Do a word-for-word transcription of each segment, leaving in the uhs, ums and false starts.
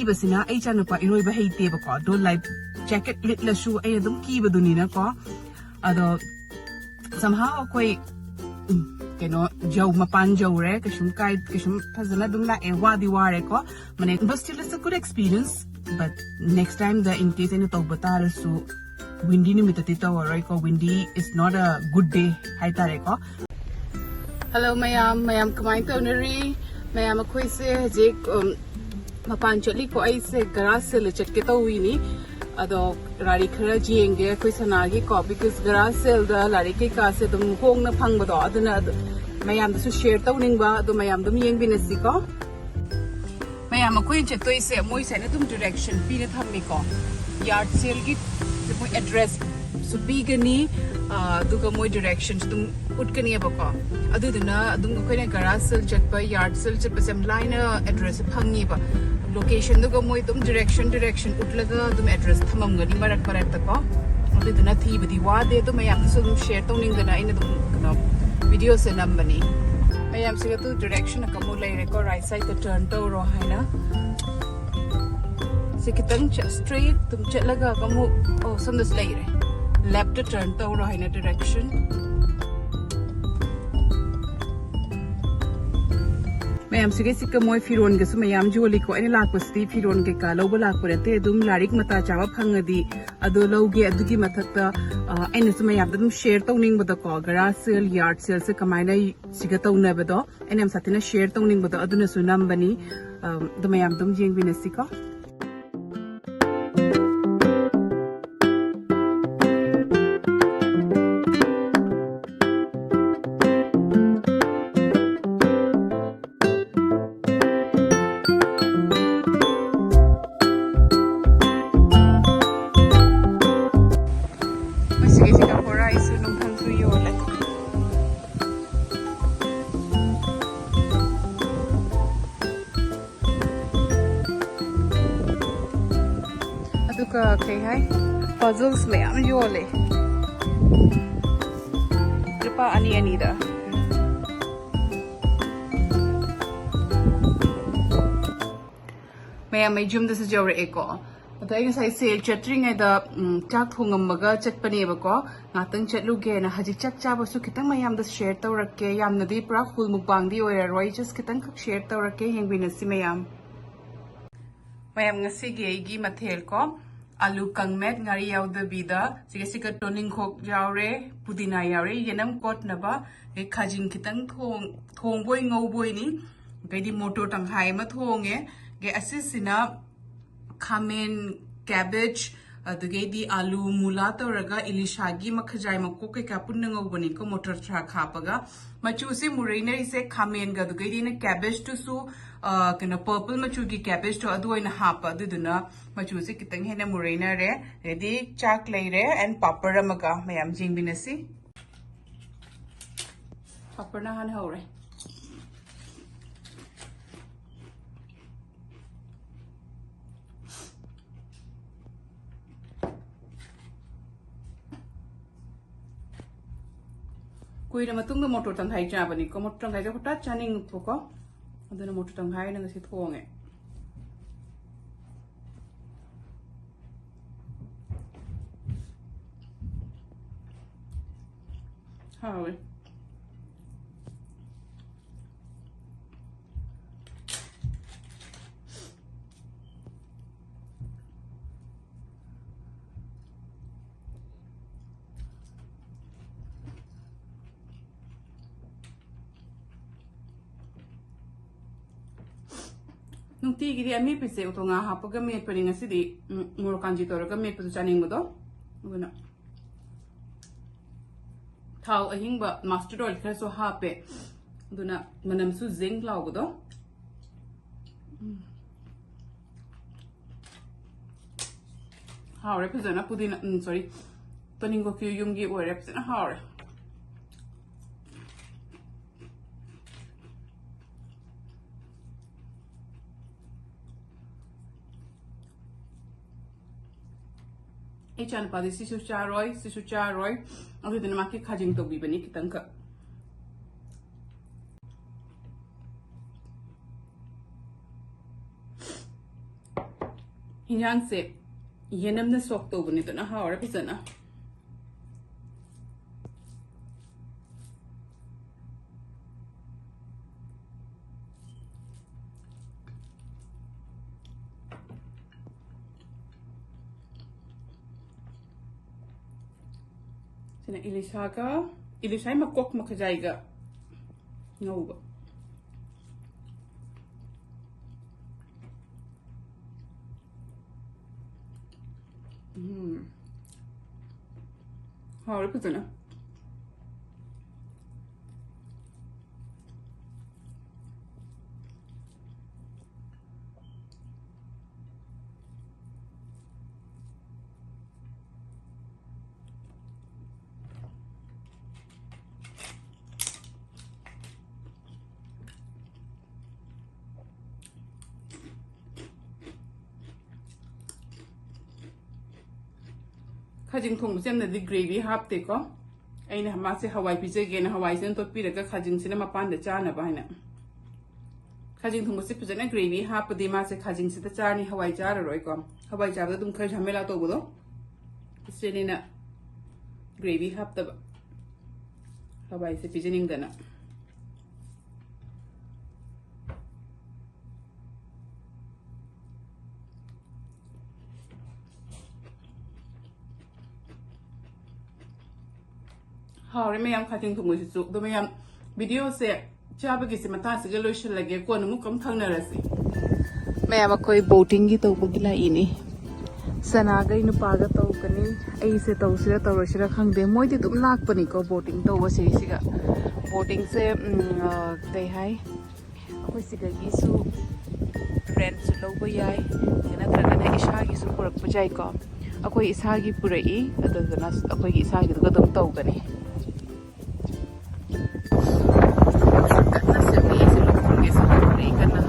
ꯀꯤꯕꯁꯤꯅ ꯑꯩ ꯏꯆꯥꯅꯨꯄꯥ ꯏꯔꯣꯏꯕ ꯍꯩꯇꯦꯕꯀꯣ, ꯑꯗꯣ life jacket ꯂꯤꯠꯂꯁꯨ ꯑꯩ ꯑꯗꯨꯝ ꯀꯤꯕꯗꯨꯅꯤꯅꯀꯣ꯫ ꯑꯗꯣ somehow ꯑꯩꯈꯣꯏ, ꯎꯝ, ꯀꯩꯅꯣ, ꯌꯧ ꯃꯄꯥꯟ ꯌꯧꯔꯦ, ꯀꯩꯁꯨꯝ ꯀꯥꯏ ꯀꯩꯁꯨꯝ ꯐꯖꯅ ꯑꯗꯨꯝ ꯂꯥꯛꯑꯦ꯫ ꯋꯥꯗꯤ ꯋꯥꯔꯦꯀꯣ, ꯃꯅꯦ, but still it's a good experience, but next time the in case ꯑꯩꯅ ꯇꯧꯕ ꯇꯥꯔꯁꯨ windy ꯅꯨꯃꯤꯠꯇꯗꯤ ꯇꯧꯔꯔꯣꯏꯀꯣ꯫ Windy is not a good day ꯍꯥꯏꯇꯥꯔꯦꯀꯣ꯫ Hello ꯃꯌꯥꯝ, ꯃꯌꯥꯝ ꯀꯃꯥꯏꯅ ꯇꯧꯅꯔꯤ? ꯃꯌꯥꯝ ꯑꯩꯈꯣꯏꯁꯦ ꯍꯧꯖꯤꯛ, ꯎꯝ, ꯃꯄꯥꯟ ꯆꯠꯂꯤꯀꯣ꯫ ꯑꯩꯁꯦ garage sale ꯆꯠꯀꯦ ꯇꯧꯋꯤꯅꯤ꯫ ꯑꯗꯣ ꯂꯥꯏꯔꯤꯛ ꯈꯔ ꯌꯦꯡꯒꯦ ꯑꯩꯈꯣꯏ ꯁꯅꯥꯒꯤꯀꯣ, because garage sale ꯗ ꯂꯥꯏꯔꯤꯛ ꯀꯩꯀꯥꯁꯦ ꯑꯗꯨꯝ ꯍꯣꯡꯅ ꯐꯪꯕꯗꯣ, ꯑꯗꯨꯅ ꯑꯗꯨ ꯃꯌꯥꯝꯗꯁꯨ share ꯇꯧꯅꯤꯡꯕ, ꯑꯗꯣ ꯃꯌꯥꯝ ꯑꯗꯨꯝ ꯌꯦꯡꯕꯤꯅꯁꯤꯀꯣ꯫ ꯃꯌꯥꯝ ꯑꯩꯈꯣꯏꯅ ꯆꯠꯇꯣꯏꯁꯦ ꯃꯣꯏ ꯁꯨꯃꯥꯏꯅ ꯑꯗꯨꯝ direction ꯄꯤꯔ ꯊꯝꯃꯤꯀꯣ꯫ Yard sale ꯒꯤ ꯃꯣꯏ address ꯁꯨ ꯄꯤꯒꯅꯤ, ꯑꯥ, ꯑꯗꯨꯒ ꯃꯣꯏ direction ꯁꯨ ꯑꯗꯨꯝ ꯎꯠꯀꯅꯦꯕꯀꯣ꯫ ꯑꯗꯨꯗꯨꯅ ꯑꯗꯨꯝ ꯑꯩꯈꯣꯏꯅ garage sale ꯆꯠꯄ, yard sale ꯆꯠꯄꯁꯦ ꯌꯥꯝ ꯂꯥꯏꯅ address ꯁꯦ ꯐꯪꯉꯦꯕ꯫ Location ꯗꯨꯒ ꯃꯣꯏ ꯑꯗꯨꯝ direction, direction ꯎꯠꯂꯒ ꯑꯗꯨꯝ address ꯊꯝꯃꯝꯒꯅꯤ ꯃꯔꯛ ꯃꯔꯛꯇꯀꯣ꯫ ꯑꯗꯨꯗꯨꯅ ꯊꯤꯕꯗꯤ ꯋꯥꯗꯦ, ꯑꯗꯣ ꯃꯌꯥꯝꯗꯁꯨ ꯑꯗꯨꯝ share ꯇꯧꯅꯤꯡꯗꯅ ꯑꯩꯅ ꯑꯗꯨꯝ, ꯀꯩꯅꯣ, video ꯁꯦ ꯅꯝꯕꯅꯤ꯫ ꯃꯌꯥꯝꯁꯤꯒ ꯑꯗꯨ direction ꯑꯃꯨꯛ ꯂꯩꯔꯦꯀꯣ, right side ꯇ turn ꯇꯧꯔꯣ ꯍꯥꯏꯅ꯫ ꯁꯤ ꯈꯤꯇꯪ ꯆꯠ-, straight ꯑꯗꯨꯝ ꯆꯠꯂꯒ ꯑꯃꯨꯛ, ꯑꯣ, ꯁꯣꯝꯗꯁꯨ ꯂꯩꯔꯦ꯫ Left ꯇ turn ꯇꯧꯔꯣ ꯍꯥꯏꯅ direction꯫ ꯃꯌꯥꯝꯁꯤꯒꯩꯁꯤꯒ ꯃꯣꯏ ꯐꯤꯔꯣꯟꯒꯁꯨ ꯃꯌꯥꯝ ꯌꯣꯜꯂꯤꯀꯣ꯫ ꯑꯩꯅ ꯂꯥꯛꯄꯁꯤꯗꯤ ꯐꯤꯔꯣꯟ ꯀꯩꯀꯥ ꯂꯧꯕ ꯂꯥꯛꯄ ꯅꯠꯇꯦ, ꯑꯗꯨꯝ ꯂꯥꯏꯔꯤꯛ ꯃꯇꯥ ꯆꯥꯕ ꯐꯪꯉꯗꯤ ꯑꯗꯣ ꯂꯧꯒꯦ꯫ ꯑꯗꯨꯒꯤ ꯃꯊꯛꯇ, ꯑ, ꯑꯩꯅꯁꯨ ꯃꯌꯥꯝꯗ ꯑꯗꯨꯝ share ꯇꯧꯅꯤꯡꯕꯗꯀꯣ, garage sale, yard sale ꯁꯦ ꯀꯃꯥꯏꯅ ꯁꯤꯒ ꯇꯧꯅꯕꯗꯣ ꯑꯩꯅ ꯌꯥꯝ ꯁꯥꯊꯤꯅ share ꯇꯧꯅꯤꯡꯕꯗꯣ ꯑꯗꯨꯅꯁꯨ ꯅꯝꯕꯅꯤ꯫ ꯑꯝ, ꯑꯗꯨ ꯃꯌꯥꯝ ꯑꯗꯨꯝ ꯌꯦꯡꯕꯤꯅꯁꯤꯀꯣ꯫ ꯃꯁꯤꯒꯤꯁꯤꯒ ꯕꯣꯔꯥꯏꯁꯨ ꯅꯨꯡꯊꯪꯁꯨ ꯌꯣꯜꯂꯦ꯫ ꯑꯗꯨꯒ ꯀꯩ ꯍꯥꯏ, puzzles ꯃꯌꯥꯝ ꯌꯣꯜꯂꯦ, ꯂꯨꯄꯥ ꯑꯅꯤ ꯑꯅꯤꯗ꯫ ꯃꯌꯥꯝ ꯑꯩ ꯌꯨꯝꯗꯁꯨ ꯌꯧꯔꯛꯑꯦꯀꯣ꯫ ꯑꯗꯣ ꯑꯩ ꯉꯁꯥꯏ ꯁꯦꯜ ꯆꯠꯇ꯭ꯔꯤꯉꯩꯗ, ꯎꯝ, ꯆꯥꯛ ꯊꯣꯡꯉꯝꯃꯒ ꯆꯠꯄꯅꯦꯕꯀꯣ꯫ ꯉꯥꯛꯇꯪ ꯆꯠꯂꯨꯒꯦꯅ꯫ ꯍꯧꯖꯤꯛ ꯆꯥꯛ ꯆꯥꯕꯁꯨ ꯈꯤꯇꯪ ꯃꯌꯥꯝꯗ ꯁꯦꯌꯔ ꯇꯧꯔꯛꯀꯦ꯫ ꯌꯥꯝꯅꯗꯤ ꯄꯨꯔꯥ ꯐꯨꯜ ꯃꯨꯛꯕꯥꯡꯗꯤ ꯑꯣꯏꯔꯔꯣꯏ, ꯖꯁ ꯈꯤꯇꯪꯈꯛ ꯁꯦꯌꯔ ꯇꯧꯔꯛꯀꯦ, ꯌꯦꯡꯕꯤꯅꯁꯤ ꯃꯌꯥꯝ꯫ ꯃꯌꯥꯝ, ꯉꯁꯤꯒꯤ ꯑꯩꯒꯤ ꯃꯊꯦꯜ ꯀꯣ, ꯑꯥꯂꯨ ꯀꯪꯃꯦꯠ, ꯉꯥꯔꯤ ꯌꯥꯎꯗꯕꯤꯗ, ꯁꯤꯒ ꯁꯤꯒ ꯇꯣꯅꯤꯡꯈꯣꯛ ꯌꯥꯎꯔꯦ, ꯄꯨꯗꯤꯅꯥ ꯌꯥꯎꯔꯦ, ꯌꯦꯅꯝ ꯀꯣꯠꯅꯕ, ꯑꯗꯩ ꯈꯥꯖꯤꯡ ꯈꯤꯇꯪ ꯊꯣꯡ-, ꯊꯣꯡꯕꯣꯏ ꯉꯧꯕꯣꯏꯅꯤ꯫ ꯑꯗꯩꯗꯤ ꯃꯣꯇꯣꯔ ꯇꯪꯈꯥꯏ ꯑꯃ ꯊꯣꯡꯉꯦ꯫ ꯑꯗꯩ ꯑꯁꯤꯁꯤꯅ ꯈꯥꯃꯦꯟ, cabbage, ꯑꯗꯨꯗꯒꯤꯗꯤ ꯑꯥꯂꯨ, ꯃꯨꯂꯥ ꯇꯧꯔꯒ ꯏꯂꯤꯁꯥꯒꯤ ꯃꯈꯖꯥꯏ ꯃꯀꯣꯛ ꯀꯩꯀꯥ ꯄꯨꯟꯅ ꯉꯧꯕꯅꯤꯀꯣ, ꯃꯣꯇꯣꯔ ꯊ꯭ꯔꯥꯛ ꯍꯥꯞꯄꯒ꯫ ꯃꯆꯨꯁꯦ ꯃꯨꯔꯩꯅꯔꯤꯁꯦ ꯈꯥꯃꯦꯟꯒ, ꯑꯗꯨꯗꯒꯤꯗꯤ ꯑꯩꯅ cabbageꯇꯨꯁꯨ, ꯑ, ꯀꯩꯅꯣ, purple ꯃꯆꯨꯒꯤ cabbageꯇꯣ ꯑꯗꯨ ꯑꯣꯏꯅ ꯍꯥꯞꯄ, ꯑꯗꯨꯗꯨꯅ ꯃꯆꯨꯁꯦ ꯈꯤꯇꯪ ꯍꯦꯟꯅ ꯃꯨꯔꯩꯅꯔꯦ꯫ ꯑꯗꯩꯗꯤ ꯆꯥꯛ ꯂꯩꯔꯦ and ꯄꯥꯄꯔ ꯑꯃꯒ꯫ ꯃꯌꯥꯝ ꯌꯦꯡꯃꯤꯟꯅꯁꯤ꯫ ꯄꯥꯄꯔꯅ ꯍꯥꯟꯅ ꯍꯧꯔꯦ꯫ ꯀꯨꯏꯔ ꯃꯇꯨꯡꯗ ꯃꯣꯇꯣꯔ ꯇꯪꯈꯥꯏ ꯆꯥꯕꯅꯤꯀꯣ꯫ ꯃꯣꯇꯣꯔ ꯇꯪꯈꯥꯏꯁꯦ ꯍꯣꯇꯥꯠ ꯆꯥꯅꯤꯡꯉꯛꯄꯀꯣ꯫ ꯑꯗꯨꯅ ꯃꯣꯇꯣꯔ ꯇꯪꯈꯥꯏ ꯑꯣꯏꯅ ꯉꯁꯤ ꯊꯣꯡꯉꯦ꯫ ꯍꯥꯎꯋꯦ꯫ ꯅꯨꯡꯇꯤꯒꯤꯗꯤ ꯑꯃꯦꯠꯄꯁꯦ ꯎꯇꯣꯡ ꯉꯥ ꯍꯥꯞꯄꯒ ꯃꯦꯠꯄꯅꯤ꯫ ꯉꯁꯤꯗꯤ, ꯎꯝ, ꯃꯣꯔꯣꯛ ꯀꯥꯟꯖꯤ ꯇꯧꯔꯒ ꯃꯦꯠꯄꯗꯣ ꯆꯥꯅꯤꯡꯕꯗꯣ꯫ ꯑꯗꯨꯅ ꯊꯥꯎ ꯑꯍꯤꯡꯕ mustard oil ꯈꯔꯁꯨ ꯍꯥꯞꯄꯦ꯫ ꯑꯗꯨꯅ ꯃꯅꯝꯁꯨ ꯖꯤꯡ ꯂꯥꯎꯕꯗꯣ꯫ ꯎꯝ꯫ ꯍꯥꯎꯔꯦ ꯐꯖꯅ꯫ ꯄꯨꯗꯤꯅ, ꯎꯝ, sorry, ꯇꯣꯅꯤꯡꯈꯣꯛꯁꯨ ꯌꯨꯝꯒꯤ ꯑꯣꯏꯔꯦ, ꯐꯖꯅ ꯍꯥꯎꯔꯦ꯫ ꯑꯩ ꯏꯆꯥꯅꯨꯄꯥꯗꯤ ꯁꯤꯁꯨ ꯆꯥꯔꯣꯏ, ꯁꯤꯁꯨ ꯆꯥꯔꯣꯏ꯫ ꯑꯗꯨꯗꯨꯅ ꯃꯥꯒꯤ ꯈꯥꯖꯤꯡ ꯇꯧꯕꯤꯕꯅꯤ ꯈꯤꯇꯪꯈꯛ꯫ ꯏꯟꯖꯥꯡꯁꯦ ꯌꯦꯅꯝꯅ ꯁꯣꯛ ꯇꯧꯕꯅꯤꯗꯅ ꯍꯥꯎꯔꯦ ꯐꯖꯅ꯫ ꯁꯤꯅ ꯏꯂꯤꯁꯥꯒ, ꯏꯂꯤꯁꯥꯒꯤ ꯃꯀꯣꯛ ꯃꯈꯖꯥꯏꯒ ꯉꯧꯕ꯫ ꯎꯝ꯫ ꯍꯥꯎꯔꯦ ꯐꯖꯅ꯫ ꯈꯥꯖꯤꯡ ꯊꯣꯡꯕꯁꯦ ꯌꯥꯝꯅꯗꯤ gravy ꯍꯥꯞꯇꯦꯀꯣ꯫ ꯑꯩꯅ ꯃꯥꯁꯦ ꯍꯋꯥꯏ ꯄꯤꯖꯒꯦꯅ ꯍꯋꯥꯏꯁꯤꯅ ꯇꯣꯠꯄꯤꯔꯒ ꯈꯥꯖꯤꯡꯁꯤꯅ ꯃꯄꯥꯟꯗ ꯆꯥꯅꯕ ꯍꯥꯏꯅ꯫ ꯈꯥꯖꯤꯡ ꯊꯣꯡꯕꯁꯦ ꯐꯖꯅ gravy ꯍꯥꯞꯄꯗꯤ ꯃꯥꯁꯦ ꯈꯥꯖꯤꯡꯁꯤꯗ ꯆꯥꯔꯅꯤ, ꯍꯋꯥꯏ ꯆꯥꯔꯔꯣꯏꯀꯣ꯫ ꯍꯋꯥꯏ ꯆꯥꯕꯗ ꯑꯗꯨꯝ ꯈꯔ ꯖꯃꯦꯂꯥ ꯇꯧꯕꯗꯣ꯫ ꯏꯆꯦꯅꯤꯅ gravy ꯍꯥꯞꯇꯕ꯫ ꯍꯋꯥꯏꯁꯦ ꯄꯤꯖꯅꯤꯡꯗꯅ꯫ ꯍꯥꯎꯔꯦ ꯃꯌꯥꯝ, ꯈꯥꯖꯤꯡ ꯊꯣꯡꯕꯁꯤꯁꯨ꯫ ꯑꯗꯣ ꯃꯌꯥꯝ, videoꯁꯦ ꯆꯥꯕꯒꯤꯁꯦ ꯃꯇꯥꯡꯁꯤꯒ ꯂꯣꯏꯁꯤꯜꯂꯒꯦ, ꯀꯣꯟꯅ ꯑꯃꯨꯛ ꯑꯃꯨꯛ ꯊꯪꯅꯔꯁꯤ꯫ ꯃꯌꯥꯝ, ꯑꯩꯈꯣꯏ boatingꯒꯤ ꯇꯧꯕꯒꯤ ꯂꯥꯛꯏꯅꯤ꯫ ꯁꯅꯥꯒ ꯑꯩ ꯅꯨꯄꯥꯒ ꯇꯧꯒꯅꯤ꯫ ꯑꯩꯁꯦ ꯇꯧꯁꯤꯔ ꯇꯧꯔꯣꯏꯁꯤꯔ ꯈꯪꯗꯦ꯫ ꯃꯣꯏꯗꯤ ꯑꯗꯨꯝ ꯂꯥꯛꯄꯅꯤꯀꯣ boating ꯇꯧꯕꯁꯦ ꯁꯤꯒ꯫ Boatingꯁꯦ, ꯎꯝ, ꯑ, ꯀꯩ ꯍꯥꯏ, ꯑꯩꯈꯣꯏ ꯁꯤꯗꯒꯤꯁꯨ rentꯁꯨ ꯂꯧꯕ ꯌꯥꯏ, ꯅꯠꯇ꯭ꯔꯒꯅ ꯏꯁꯥꯒꯤꯁꯨ ꯄꯨꯔꯛꯄ ꯌꯥꯏꯀꯣ꯫ ꯑꯩꯈꯣꯏ ꯏꯁꯥꯒꯤ ꯄꯨꯔꯛꯏ, ꯑꯗꯨꯗꯨꯅ ꯑꯩꯈꯣꯏꯒꯤ ꯏꯁꯥꯒꯤꯗꯨꯒ ꯑꯗꯨꯝ ꯇꯧꯒꯅꯤ꯫ ꯀꯟꯅ ꯁꯦꯝꯃꯤ, ꯑꯩꯁꯦ ꯂꯣꯛ ꯊꯨꯡꯒꯦ ꯁꯥꯟꯅꯕꯅꯦ ꯑꯩ ꯀꯟꯅ꯫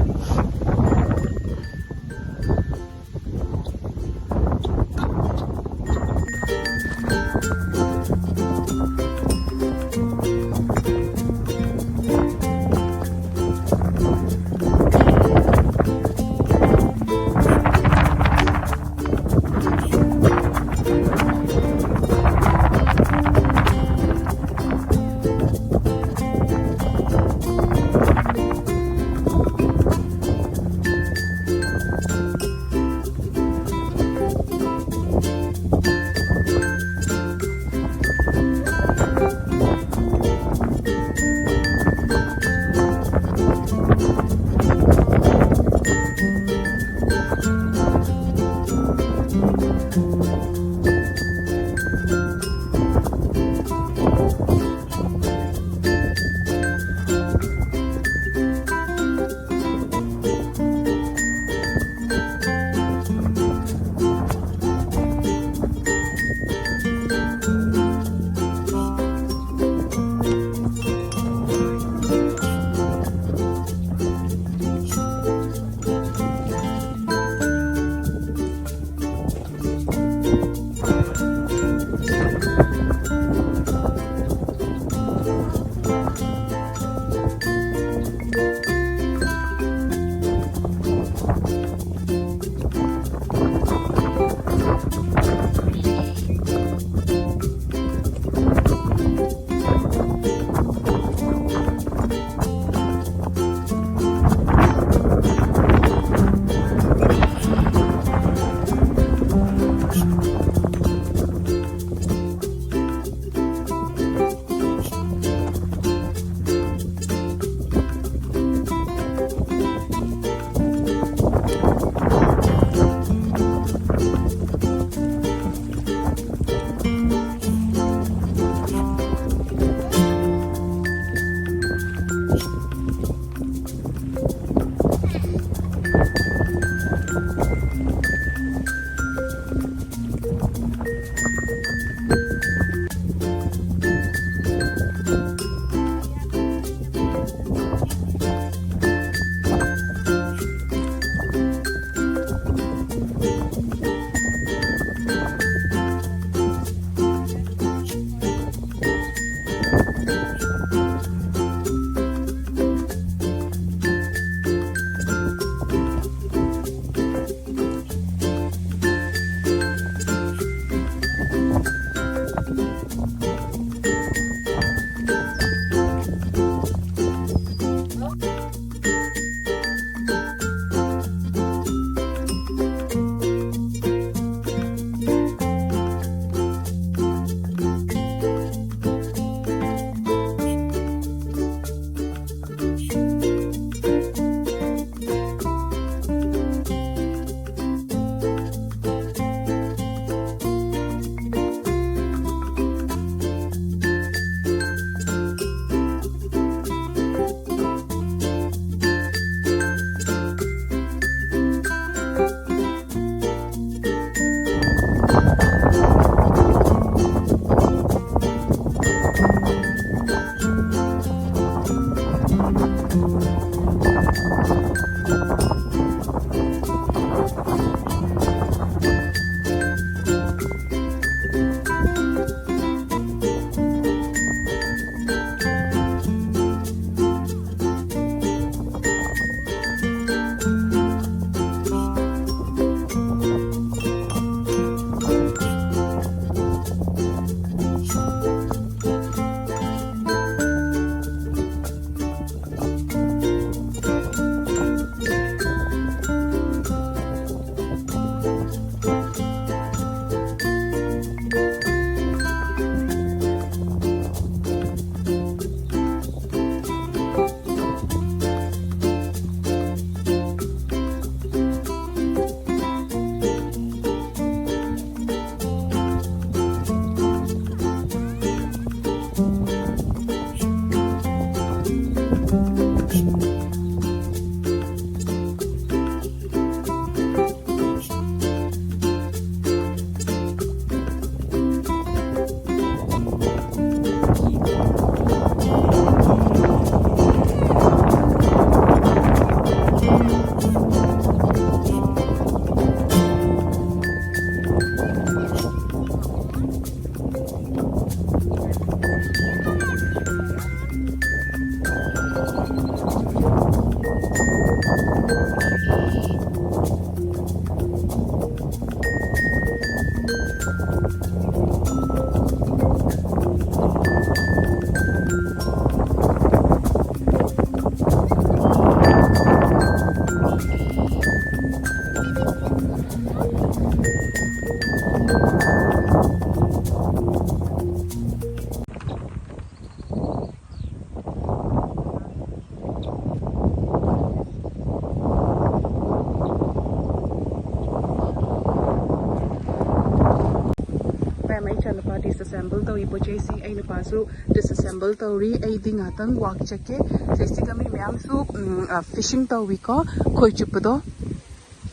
Disassemble ꯇꯧꯔꯤ ꯄꯣꯠ ꯆꯩꯁꯤꯡ꯫ ꯑꯩ ꯅꯨꯄꯥꯁꯨ disassemble ꯇꯧꯔꯤ꯫ ꯑꯩꯗꯤ ꯉꯥꯛꯇꯪ walk ꯆꯠꯀꯦ꯫ ꯁꯤꯁꯤꯒ ꯃꯤ ꯃꯌꯥꯝꯁꯨ, ꯎꯝ, ꯑ, fishing ꯇꯧꯏꯀꯣ, ꯈꯣꯏ ꯆꯨꯞꯄꯗꯣ꯫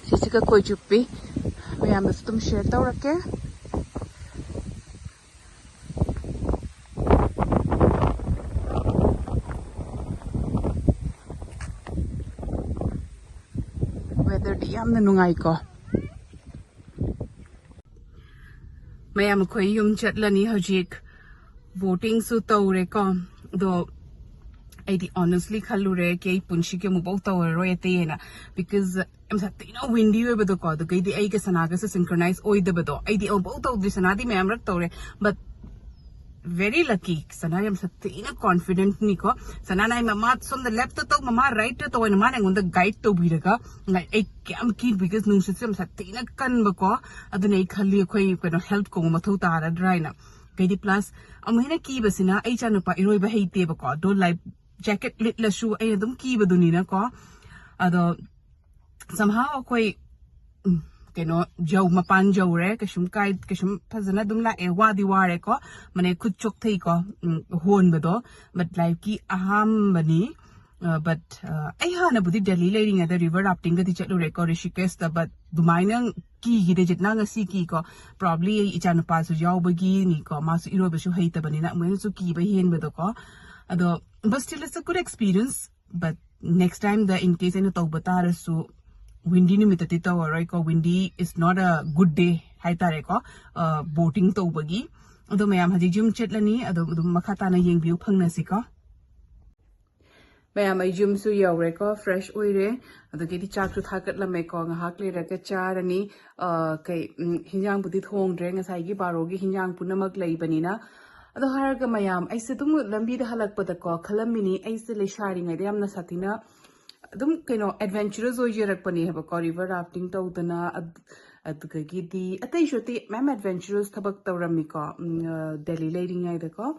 ꯁꯤꯁꯤꯒ ꯈꯣꯏ ꯆꯨꯞꯄꯤ꯫ ꯃꯌꯥꯝꯗꯁꯨ ꯑꯗꯨꯝ share ꯇꯧꯔꯛꯀꯦ꯫ Weatherꯗꯤ ꯌꯥꯝꯅ ꯅꯨꯡꯉꯥꯏꯀꯣ꯫ ꯃꯌꯥꯝ ꯑꯩꯈꯣꯏ ꯌꯨꯝ ꯆꯠꯂꯅꯤ ꯍꯧꯖꯤꯛ꯫ Boatingꯁꯨ ꯇꯧꯔꯦꯀꯣ꯫ ꯑꯗꯣ ꯑꯩꯗꯤ honestly ꯈꯜꯂꯨꯔꯦ ꯀꯤ ꯑꯩ ꯄꯨꯟꯁꯤꯒꯤ ꯑꯃꯨꯛꯐꯥꯎ ꯇꯧꯔꯔꯣꯏ ꯑꯇꯩ ꯍꯥꯏꯅ, because ꯌꯥꯝ ꯁꯥꯊꯤꯅ windy ꯑꯣꯏꯕꯗꯣꯀꯣ꯫ ꯑꯗꯨꯒꯩꯗꯤ ꯑꯩꯒ ꯁꯅꯥꯒꯁꯦ synchronize ꯑꯣꯏꯗꯕꯗꯣ꯫ ꯑꯩꯗꯤ ꯑꯃꯨꯛꯐꯥꯎ ꯇꯧꯗ꯭ꯔꯤ, ꯁꯅꯥꯗꯤ ꯃꯌꯥꯝꯔꯛ ꯇꯧꯔꯦ, but very lucky꯫ ꯁꯅꯥ ꯌꯥꯝ ꯁꯥꯊꯤꯅ confidentꯅꯤꯀꯣ꯫ ꯁꯅꯥꯅ ꯑꯩ ꯃꯃꯥ ꯁꯣꯝꯗ leftꯇ ꯇꯧ, ꯃꯃꯥ rightꯇ ꯇꯧ ꯍꯥꯏꯅ ꯃꯥꯅ ꯑꯩꯉꯣꯟꯗ guide ꯇꯧꯕꯤꯔꯒ, like, ꯑꯩ ꯀꯌꯥꯝ ꯀꯤ, because ꯅꯨꯡꯁꯤꯠꯁꯨ ꯌꯥꯝ ꯁꯥꯊꯤꯅ ꯀꯟꯕꯀꯣ꯫ ꯑꯗꯨꯅ ꯑꯩ ꯈꯜꯂꯤ ꯑꯩꯈꯣꯏ ꯀꯩꯅꯣ health ꯀꯨꯝꯕ ꯃꯊꯧ ꯇꯥꯔꯗ꯭ꯔꯥ ꯍꯥꯏꯅ꯫ ꯀꯩꯗꯤ plus ꯑꯃꯨꯛ ꯍꯦꯟꯅ ꯀꯤꯕꯁꯤꯅ ꯑꯩ ꯏꯆꯥꯅꯨꯄꯥ ꯏꯔꯣꯏꯕ ꯍꯩꯇꯦꯕꯀꯣ꯫ ꯑꯗꯣ life jacket ꯂꯤꯠꯂꯁꯨ ꯑꯩ ꯑꯗꯨꯝ ꯀꯤꯕꯗꯨꯅꯤꯅꯀꯣ꯫ ꯑꯗꯣ somehow ꯑꯩꯈꯣꯏ, ꯎꯝ, ꯀꯩꯅꯣ ꯌꯧ, ꯃꯄꯥꯟ ꯌꯧꯔꯦ꯫ ꯀꯩꯁꯨꯝ ꯀꯥꯏ, ꯀꯩꯁꯨꯝ ꯐꯖꯅ ꯑꯗꯨꯝ ꯂꯥꯛꯑꯦ꯫ ꯋꯥꯗꯤ ꯋꯥꯔꯦꯀꯣ, ꯃꯅꯦ ꯈꯨꯠ ꯆꯣꯛꯊꯩꯀꯣ, ꯎꯝ, ꯍꯣꯟꯕꯗꯣ꯫ But lifeꯀꯤ ꯑꯍꯥꯟꯕꯅꯤ꯫ ꯑ, but, ꯑ, ꯑꯩ ꯍꯥꯟꯅꯕꯨꯗꯤ ꯗꯦꯜꯂꯤ ꯂꯩꯔꯤꯉꯩꯗ river raftingꯒꯗꯤ ꯆꯠꯂꯨꯔꯦꯀꯣ, ꯔꯤꯁꯤꯀꯦꯁꯇ, but ꯑꯗꯨꯃꯥꯏꯅ ꯀꯤꯈꯤꯗꯦ ꯖꯤꯠꯅ ꯉꯁꯤ ꯀꯤꯀꯣ꯫ Probably ꯑꯩ ꯏꯆꯥꯅꯨꯄꯥꯁꯨ ꯌꯥꯎꯕꯒꯤꯅꯤꯀꯣ, ꯃꯥꯁꯨ ꯏꯔꯣꯏꯕꯁꯨ ꯍꯩꯇꯕꯅꯤꯅ ꯑꯃꯨꯛ ꯍꯦꯟꯅꯁꯨ ꯀꯤꯕ ꯍꯦꯟꯕꯗꯣꯀꯣ꯫ ꯑꯗꯣ but still it's a good experience, but next timeꯗ in case ꯑꯩꯅ ꯇꯧꯕ ꯇꯥꯔꯁꯨ windy ꯅꯨꯃꯤꯠꯇꯗꯤ ꯇꯧꯔꯔꯣꯏꯀꯣ꯫ Windy is not a good day ꯍꯥꯏꯇꯥꯔꯦꯀꯣ, ꯑ, boating ꯇꯧꯕꯒꯤ꯫ ꯑꯗꯣ ꯃꯌꯥꯝ ꯍꯧꯖꯤꯛ ꯌꯨꯝ ꯆꯠꯂꯅꯤ, ꯑꯗꯣ ꯑꯗꯨꯝ ꯃꯈꯥ ꯇꯥꯅ ꯌꯦꯡꯕꯤꯌꯨ, ꯐꯪꯅꯁꯤꯀꯣ꯫ ꯃꯌꯥꯝ ꯑꯩ ꯌꯨꯝꯁꯨ ꯌꯧꯔꯦꯀꯣ, fresh ꯑꯣꯏꯔꯦ꯫ ꯑꯗꯒꯤꯗꯤ ꯆꯥꯛꯁꯨ ꯊꯥꯒꯠꯂꯝꯃꯦꯀꯣ, ꯉꯥꯏꯍꯥꯛ ꯂꯩꯔꯒ ꯆꯥꯔꯅꯤ꯫ ꯑ, ꯀꯩ, ꯎꯝ, ꯍꯤꯟꯖꯥꯡꯕꯨꯗꯤ ꯊꯣꯡꯗ꯭ꯔꯦ, ꯉꯁꯥꯏꯒꯤ ꯕꯥꯔꯣꯒꯤ ꯍꯤꯟꯖꯥꯡ ꯄꯨꯝꯅꯃꯛ ꯂꯩꯕꯅꯤꯅ꯫ ꯑꯗꯣ ꯍꯥꯏꯔꯒ ꯃꯌꯥꯝ, ꯑꯩꯁꯦ ꯑꯗꯨꯝ ꯂꯝꯕꯤꯗ ꯍꯜꯂꯛꯄꯗꯀꯣ ꯈꯜꯂꯝꯃꯤꯅꯤ, ꯑꯩꯁꯦ ꯂꯩꯁꯥꯔꯤꯉꯩꯗ ꯌꯥꯝꯅ ꯁꯥꯊꯤꯅ ꯑꯗꯨꯝ ꯀꯩꯅꯣ adventurous ꯑꯣꯏꯖꯔꯛꯄꯅꯦ ꯍꯥꯏꯕꯀꯣ, river rafting ꯇꯧꯗꯅ, ꯑꯗ-, ꯑꯗꯨꯗꯒꯤꯗꯤ ꯑꯇꯩꯁꯨ ꯑꯇꯩ ꯃꯌꯥꯝ adventurous ꯊꯕꯛ ꯇꯧꯔꯝꯃꯤꯀꯣ, ꯎꯝ, ꯑ, ꯗꯦꯜꯂꯤ ꯂꯩꯔꯤꯉꯩꯗꯀꯣ꯫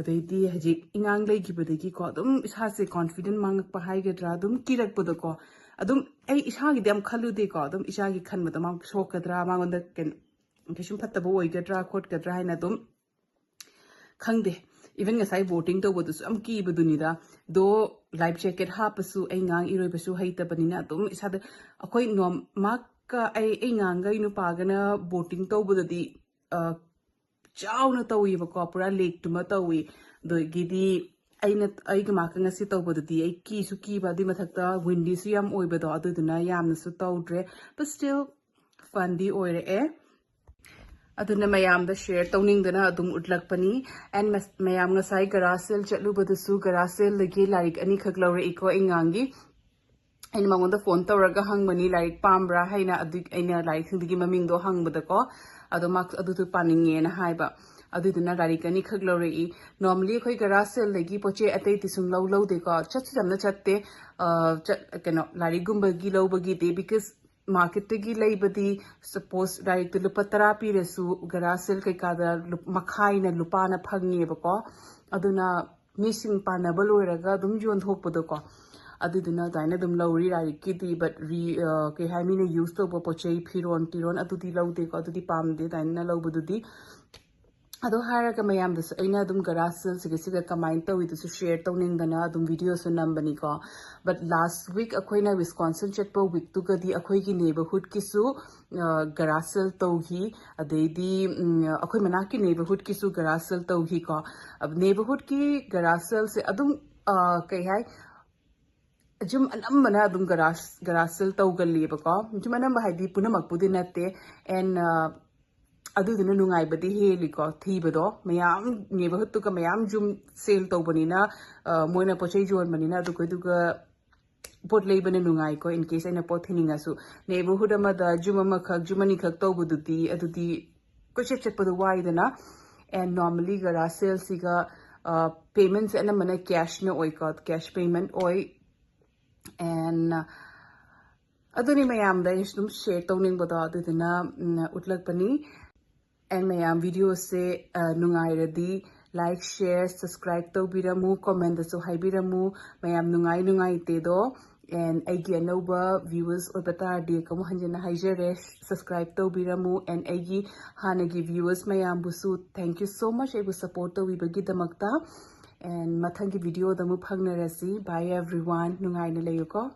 ꯑꯗꯩꯗꯤ ꯍꯧꯖꯤꯛ ꯏꯉꯥꯡ ꯂꯩꯈꯤꯕꯗꯒꯤꯀꯣ ꯑꯗꯨꯝ ꯏꯁꯥꯁꯦ confident ꯃꯥꯡꯉꯛꯄ ꯍꯥꯏꯒꯗ꯭ꯔꯥ, ꯑꯗꯨꯝ ꯀꯤꯔꯛꯄꯗꯣꯀꯣ꯫ ꯑꯗꯨꯝ ꯑꯩ ꯏꯁꯥꯒꯤꯗꯤ ꯌꯥꯝ ꯈꯜꯂꯨꯗꯦꯀꯣ, ꯑꯗꯨꯝ ꯏꯆꯥꯒꯤ ꯈꯟꯕꯗ ꯃꯥ ꯁꯣꯛꯀꯗ꯭ꯔꯥ, ꯃꯉꯣꯟꯗ ꯀꯩꯅꯣ ꯀꯩꯁꯨꯝ ꯐꯠꯇꯕ ꯑꯣꯏꯒꯗ꯭ꯔꯥ ꯈꯣꯠꯀꯗ꯭ꯔꯥ ꯍꯥꯏꯅ ꯑꯗꯨꯝ ꯈꯪꯗꯦ꯫ ꯏꯚꯟ ꯉꯁꯥꯏ ꯕꯣꯇꯤꯡ ꯇꯧꯕꯗꯨꯁꯨ ꯌꯥꯝ ꯀꯤꯕꯗꯨꯅꯤꯗ꯫ ꯗꯣ ꯂꯥꯏꯐ ꯖꯦꯀꯦꯠ ꯍꯥꯞꯄꯁꯨ ꯑꯩ ꯉꯥꯡ ꯏꯔꯣꯏꯕꯁꯨ ꯍꯩꯇꯕꯅꯤꯅ ꯑꯗꯨꯝ ꯏꯁꯥꯗ, ꯑꯩꯈꯣꯏ ꯅꯣꯝ ꯃꯥꯀ ꯑꯩ ꯑꯩ ꯉꯥꯡꯒ ꯑꯩ ꯅꯨꯄꯥꯒꯅ ꯕꯣꯇꯤꯡ ꯇꯧꯕꯗꯗꯤ ꯑ, ꯆꯥꯎꯅ ꯇꯧꯋꯦꯕꯀꯣ, ꯄꯨꯔꯥ ꯂꯦꯛꯇꯨꯃ ꯇꯧꯋꯤ꯫ ꯑꯗꯒꯤꯗꯤ ꯑꯩꯅ ꯑꯩꯒ ꯃꯥꯀ ꯉꯁꯤ ꯇꯧꯕꯗꯨꯗꯤ ꯑꯩ ꯀꯤꯁꯨ ꯀꯤꯕ, ꯑꯗꯨꯏ ꯃꯊꯛꯇ ꯋꯤꯟꯗꯤꯁꯨ ꯌꯥꯝ ꯑꯣꯏꯕꯗꯣ, ꯑꯗꯨꯗꯨꯅ ꯌꯥꯝꯅꯁꯨ ꯇꯧꯗ꯭ꯔꯦ꯫ But still fun ꯗꯤ ꯑꯣꯏꯔꯛꯑꯦ꯫ ꯑꯗꯨꯅ ꯃꯌꯥꯝꯗ ꯁꯤꯌꯔ ꯇꯧꯅꯤꯡꯗꯅ ꯑꯗꯨꯝ ꯎꯠꯂꯛꯄꯅꯤ꯫ ꯑꯦꯟ ꯃꯌꯥꯝ ꯉꯁꯥꯏ ꯒꯔꯥꯁꯦꯜ ꯆꯠꯂꯨꯕꯗꯨꯁꯨ ꯒꯔꯥꯁꯦꯜꯗꯒꯤ ꯂꯥꯏꯔꯤꯛ ꯑꯅꯤꯈꯛ ꯂꯧꯔꯛꯏꯀꯣ ꯑꯩ ꯉꯥꯡꯒꯤ꯫ ꯑꯩꯅ ꯃꯉꯣꯟꯗ ꯐꯣꯟ ꯇꯧꯔꯒ ꯍꯪꯕꯅꯤ, ꯂꯥꯏꯔꯤꯛ ꯄꯥꯝꯕ꯭ꯔꯥ ꯍꯥꯏꯅ꯫ ꯑꯗꯨ ꯑꯩꯅ ꯂꯥꯏꯔꯤꯛꯁꯤꯡꯗꯨꯒꯤ ꯃꯃꯤꯡꯗꯣ ꯍꯪꯕꯗꯀꯣ, ꯑꯗꯣ ꯃꯥ ꯑꯗꯨꯗꯣ ꯄꯥꯅꯤꯡꯉꯦꯅ ꯍꯥꯏꯕ꯫ ꯑꯗꯨꯗꯨꯅ ꯂꯥꯏꯔꯤꯛ ꯑꯅꯤꯈꯛ ꯂꯧꯔꯛꯏ꯫ Normally ꯑꯩꯈꯣꯏ ꯒꯔꯥꯁꯦꯜꯗꯒꯤ ꯄꯣꯠ ꯆꯩ ꯑꯇꯩꯗꯤ ꯁꯨꯝ ꯂꯧ ꯂꯧꯗꯦꯀꯣ, ꯆꯠꯁꯨ ꯌꯥꯝꯅ ꯆꯠꯇꯦ꯫ ꯑ, ꯆꯠ-, ꯀꯩꯅꯣ, ꯂꯥꯏꯔꯤꯛꯒꯨꯝꯕꯒꯤ ꯂꯧꯕꯒꯤꯗꯤ, because ꯃꯥꯔꯀꯦꯠꯇꯒꯤ ꯂꯩꯕꯗꯤ, ꯁꯄꯣꯁ ꯂꯥꯏꯔꯤꯛꯇꯨ ꯂꯨꯄꯥ ꯇꯔꯥ ꯄꯤꯔꯁꯨ ꯒꯔꯥꯁꯦꯜ ꯀꯩꯀꯥꯗ ꯂꯨꯞ-, ꯃꯈꯥꯏꯅ ꯂꯨꯄꯥꯅ ꯐꯪꯉꯦꯕꯀꯣ꯫ ꯑꯗꯨꯅ ꯃꯤꯁꯤꯡ ꯄꯥꯅꯕ ꯂꯣꯏꯔꯒ ꯑꯗꯨꯝ ꯌꯣꯟꯊꯣꯛꯄꯗꯣꯀꯣ꯫ ꯑꯗꯨꯗꯨꯅ ꯑꯗꯨꯃꯥꯏꯅ ꯑꯗꯨꯝ ꯂꯧꯔꯤ ꯂꯥꯏꯔꯤꯛꯀꯤꯗꯤ꯫ But ꯔꯤ-, ꯑ, ꯀꯩ ꯍꯥꯏ, ꯃꯤꯅ ꯌꯨꯁ ꯇꯧꯕ ꯄꯣꯠ ꯆꯩ, ꯐꯤꯔꯣꯟ ꯇꯤꯔꯣꯟ, ꯑꯗꯨꯗꯤ ꯂꯧꯗꯦꯀꯣ, ꯑꯗꯨꯗꯤ ꯄꯥꯝꯗꯦ ꯑꯗꯨꯃꯥꯏꯅ ꯂꯧꯕꯗꯨꯗꯤ꯫ ꯑꯗꯣ ꯍꯥꯏꯔꯒ ꯃꯌꯥꯝꯗꯁꯨ ꯑꯩꯅ ꯑꯗꯨꯝ ꯒꯔꯥꯁꯦꯜꯁꯤꯒ ꯁꯤꯒ ꯀꯃꯥꯏꯅ ꯇꯧꯋꯤꯗꯨꯁꯨ ꯁꯤꯌꯔ ꯇꯧꯅꯤꯡꯗꯅ ꯑꯗꯨꯝ ꯚꯤꯗꯤꯑꯣꯁꯨ ꯅꯝꯕꯅꯤꯀꯣ꯫ But last week ꯑꯩꯈꯣꯏꯅ ꯋꯤꯁꯀꯣꯟꯁꯤꯟ ꯆꯠꯄ ꯋꯤꯛꯇꯨꯒꯗꯤ ꯑꯩꯈꯣꯏꯒꯤ ꯅꯦꯕꯔꯍꯨꯗꯀꯤꯁꯨ, ꯑ, ꯒꯔꯥꯁꯦꯜ ꯇꯧꯈꯤ꯫ ꯑꯗꯩꯗꯤ, ꯎꯝ, ꯑꯩꯈꯣꯏ ꯃꯅꯥꯛꯀꯤ ꯅꯦꯕꯔꯍꯨꯗꯀꯤꯁꯨ ꯒꯔꯥꯁꯦꯜ ꯇꯧꯈꯤꯀꯣ꯫ ꯅꯦꯕꯔꯍꯨꯗꯀꯤ ꯒꯔꯥꯁꯦꯜꯁꯦ ꯑꯗꯨꯝ, ꯑ, ꯀꯩ ꯍꯥꯏ, ꯌꯨꯝ ꯑꯅꯝꯕꯅ ꯑꯗꯨꯝ ꯒꯔꯥꯁ-, ꯒꯔꯥꯁꯦꯜ ꯇꯧꯒꯜꯂꯤꯕꯀꯣ꯫ ꯌꯨꯝ ꯑꯅꯝꯕ ꯍꯥꯏꯗꯤ ꯄꯨꯝꯅꯃꯛꯄꯨꯗꯤ ꯅꯠꯇꯦ꯫ ꯑꯦꯟ, ꯑ, ꯑꯗꯨꯗꯨꯅ ꯅꯨꯡꯉꯥꯏꯕꯗꯤ ꯍꯦꯜꯂꯤꯀꯣ ꯊꯤꯕꯗꯣ꯫ ꯃꯌꯥꯝ ꯅꯦꯕꯔꯍꯨꯗꯇꯨꯒ ꯃꯌꯥꯝ ꯌꯨꯝ ꯁꯦꯜ ꯇꯧꯕꯅꯤꯅ, ꯑ, ꯃꯣꯏꯅ ꯄꯣꯠ ꯆꯩ ꯌꯣꯟꯕꯅꯤꯅ ꯑꯗꯨꯒꯗꯨꯒ ꯄꯣꯠ ꯂꯩꯕꯅ ꯅꯨꯡꯉꯥꯏꯀꯣ꯫ In case ꯑꯩꯅ ꯄꯣꯠ ꯊꯤꯅꯤꯡꯉꯁꯨ, ꯅꯦꯕꯔꯍꯨꯗ ꯑꯃꯗ ꯌꯨꯝ ꯑꯃꯈꯛ, ꯌꯨꯝ ꯑꯅꯤꯈꯛ ꯇꯧꯕꯗꯨꯗꯤ ꯑꯗꯨꯗꯤ ꯀꯣꯏꯆꯠ ꯆꯠꯄꯗꯣ ꯋꯥꯏꯗꯅ꯫ ꯑꯦꯟ normally ꯒꯔꯥꯁꯦꯜꯁꯤꯒ, ꯑ, ꯄꯦꯃꯦꯟꯁꯦ ꯑꯅꯝꯕꯅ ꯀꯦꯁꯅ ꯑꯣꯏꯀꯣ, ꯀꯦꯁ ꯄꯦꯃꯦꯟ ꯑꯣꯏ꯫ ꯑꯦꯟ ꯑꯗꯨꯅꯤ ꯃꯌꯥꯝꯗ ꯑꯩꯅꯁꯨ ꯑꯗꯨꯝ ꯁꯤꯌꯔ ꯇꯧꯅꯤꯡꯕꯗꯣ, ꯑꯗꯨꯗꯨꯅ, ꯎꯝ, ꯎꯠꯂꯛꯄꯅꯤ꯫ ꯑꯦꯟ ꯃꯌꯥꯝ ꯚꯤꯗꯤꯑꯣꯁꯦ, ꯑ, ꯅꯨꯡꯉꯥꯏꯔꯗꯤ ꯂꯥꯏꯛ, ꯁꯤꯌꯔ, ꯁꯕꯁꯀ꯭ꯔꯥꯏꯕ ꯇꯧꯕꯤꯔꯝꯃꯨ, ꯀꯣꯃꯦꯟꯗꯁꯨ ꯍꯥꯏꯕꯤꯔꯝꯃꯨ꯫ ꯃꯌꯥꯝ ꯅꯨꯡꯉꯥꯏ ꯅꯨꯡꯉꯥꯏꯇꯦꯗꯣ And ꯑꯩꯒꯤ ꯑꯅꯧꯕ viewers ꯑꯣꯏꯕ ꯇꯥꯔꯗꯤ ꯑꯃꯨꯛ ꯍꯟꯖꯤꯟꯅ ꯍꯥꯏꯖꯔꯦ, subscribe ꯇꯧꯕꯤꯔꯝꯃꯨ꯫ And ꯑꯩꯒꯤ ꯍꯥꯟꯅꯒꯤ viewers ꯃꯌꯥꯝꯕꯨꯁꯨ thank you so much ꯑꯩꯕꯨ support ꯇꯧꯕꯤꯕꯒꯤꯗꯃꯛꯇ꯫ And ꯃꯊꯪꯒꯤ videoꯗ ꯑꯃꯨꯛ ꯐꯪꯅꯔꯁꯤ꯫ Bye everyone, ꯅꯨꯡꯉꯥꯏꯅ ꯂꯩꯌꯨꯀꯣ꯫